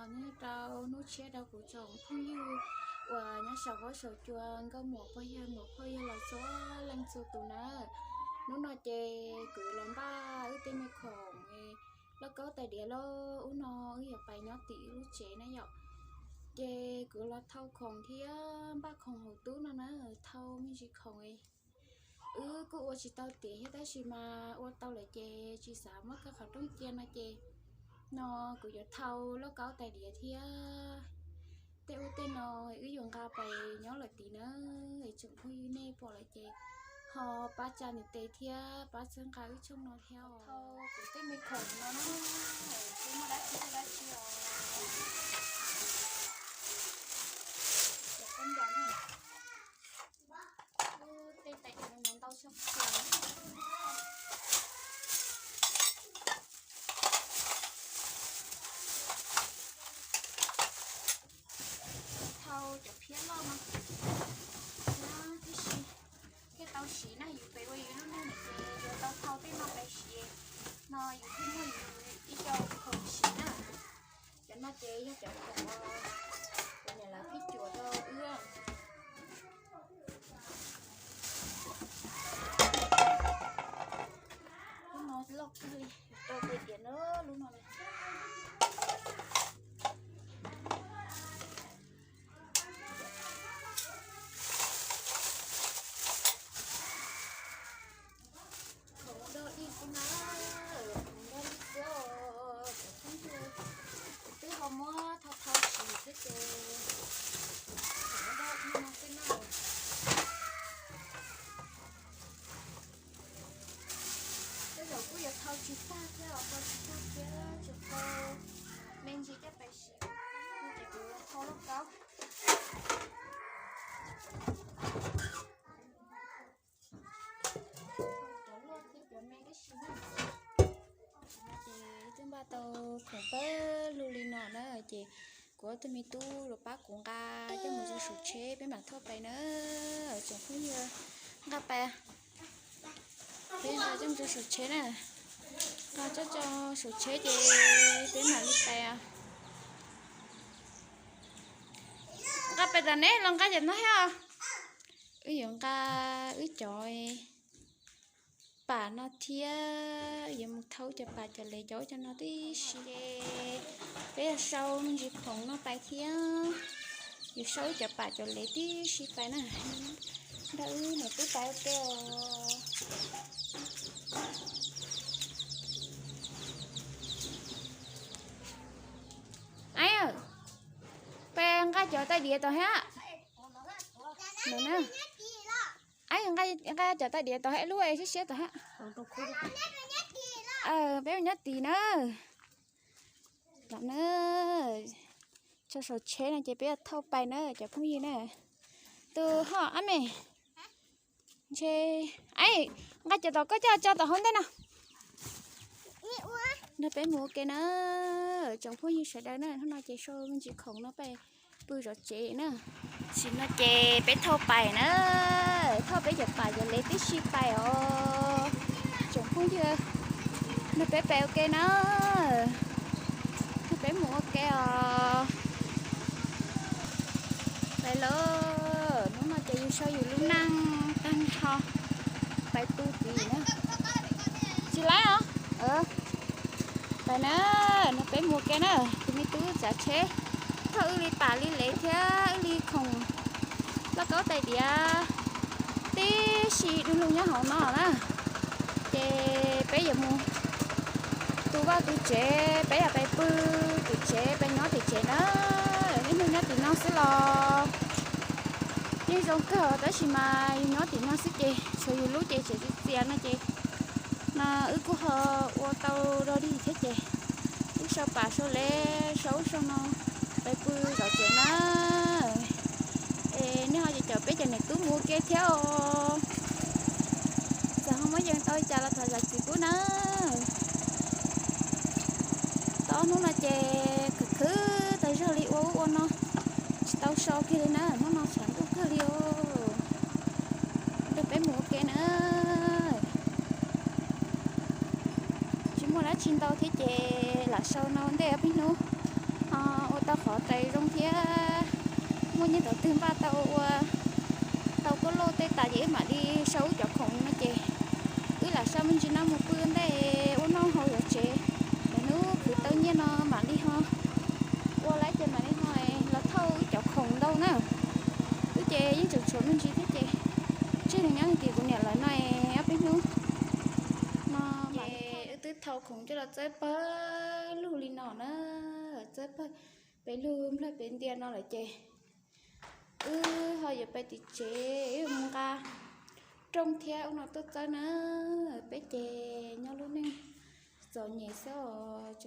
Nyob rau hnub tshiab rau kuv tsoom phooj ywg uas nyob saum huab saum cua, nkauj muam pog yawg muam phauj yawg laus txhua leej txhua tus na. Hnub no ces kuv los npaj wb tej me khoom lauj kaub tais diav lauj, ub no wb yuav pais nyob tim wb lub tsev na yom. Ces kuv los thau khoom thiab npaj khoom hauv tub no na, thau me ntsis khoom. Wb kuj ua tsis tau tiav thiab tab sis mas ua tau lawm ces tsis xav muab kaw qhov rooj cia no ces no kuv yuav thau lauj kaub tais diav thiab tej ub tej no wb yuav nqa pais nyob lawm tid na. Tsoom phooj ywg nej pom lawm ces ho pab tsa nws tes thiab pab txhawb nqa wb tshooj no thiab os. Thau kuv tej me khoom no na, tsis muaj dab tsi dab tsi os. Tej tais diav no ntau tshaj plaws. Thau cov phiab loj no thiab tib si thiaj tau siv na, yus pem ua yus lub neej lawm ces yuav tau thau tej no pais siv no yus thiaj muaj yus ib co khoom siv na. Cov no ces yog cov khoom uas kuv niam lawv pheej cuam rau wb. Lub no loj kawg li, rau tais diav na lub no na. Khoom dog ib xwb na, khoom dog ib xwb os cov phooj ywg. Kuv twb ho muab thau thau siv xwb ces khoom dog ib no xwb na. Tej zaum kuj yuav thau tsis tag thiab os, thau tsis tag thiab tsuas thau me ntsis coj pais siv, ces kuv thau lauj kaub. Cov luaj thiab cov me tib si na. Ces twb npaj tau khoom pawg lug li no na, ces kuv ob tug me tub los pab kuv nqa coj mus rau saum tsheb peb mam thauj pais na. Tsoom phooj ywg, nqa pais, peb nqa coj mus rau saum tsheb na. Nqa coj rau saum tsheb ces peb mam li pais. Nqa pais tom neb los nqa cov no thiab. Wb yuav nqa wb cov pam no thiab, yuav mus thau cov pam cov lev cov ub cov no tib si. Peb yuav sau me ntsis khoom no pais thiab, yuav sau cov pam cov lev tib si pais na. Nrog wb niam tub pais ua ke os. Aib, peb nqa cov tais diav tod thiab. Aib, nqa cov tais diav tod thiab, lub siab siab tod thiab. Peb mus nyob tid na. Los na, tso saum tsheb no ces peb yuav thauj pais na cov phooj ywg na. Tus hom ab me, ntshe, aib, nqa cov tom koj coj tso tom hauv ntej no. Nrog peb mus ua ke na, tsoom phooj ywg sawv daws na, hnub no ces sau me ntsis khoom no pais pw zov tsev na. Tam sim no ces peb thauj pais na, thauj peb cov pam cov lev tib si pais os. Tsoom phooj ywg, nrog peb pais ua ke na, nrog peb mus ua ke os. Pais lauj, hnub no ces yus sau yus lub neej tag nrho pais pw tid na. Tsis laib os. Pais na, nrog peb mus ua ke na, tus me tub txav tsheb thauj wb li pam li lev thiab wb li khoom lauj kaub tais diav tib si du lug nyob hauv no na. Ces peb yuav mus tu vaj tu tsev, peb yuav pais pw tim tsev, peb nyob tim tsev na. Niaj hnub nyob tim no xwb los yeej zoo kawg tab sis mas yus nyob tim no xwb ces tshuav yus lub ces tseem txias txias no ces no wb kuj ho ua tau dog dig thiab ces wb sau pam sau lev sau ub sau no pais pw zov tsev na. Es nej ho caum peb cov niam tub mus ua ke thiab os. Txawm ho muab yees tau li cas los thov zam txim pub na. Tau ob hnub no ces khwv khwv tas zog li ua ub ua no tsis tau so kiag li na, hnub no tshav ntuj kawg li os. Nrog peb mus ua ke na. Tsis muaj dab tsi ntau thiab ces lam sau no ua ntej peb hnub ua Ua tais zoo thiab, muaj nyiaj thaum twg npaj tau ua tau koj loj tej tas ces wb mam li sau wb cov khoom no ces wb lam sau me ntsis no mus pw ntej ua noj haus tom tsev. Lwm hnub khwv tau nyiaj no mam li ho ua lawm ces mam li ho los thauj wb cov khoom ntau na. Wb ces yeej tseem tshuav me ntsis thiab ces tseg nws nyob tim kuv niam lawv no ob peb hnub no. Wb twb thau khoom coj los txawb pawg lug li no na, txawb pawg pes lug nplawg pes ntia no lawm ces wb ho yuav pais tim tsev mus nqa rooj thiab ub no tuaj txawb na. Peb ces nyob lub neej txom nyem xwb os.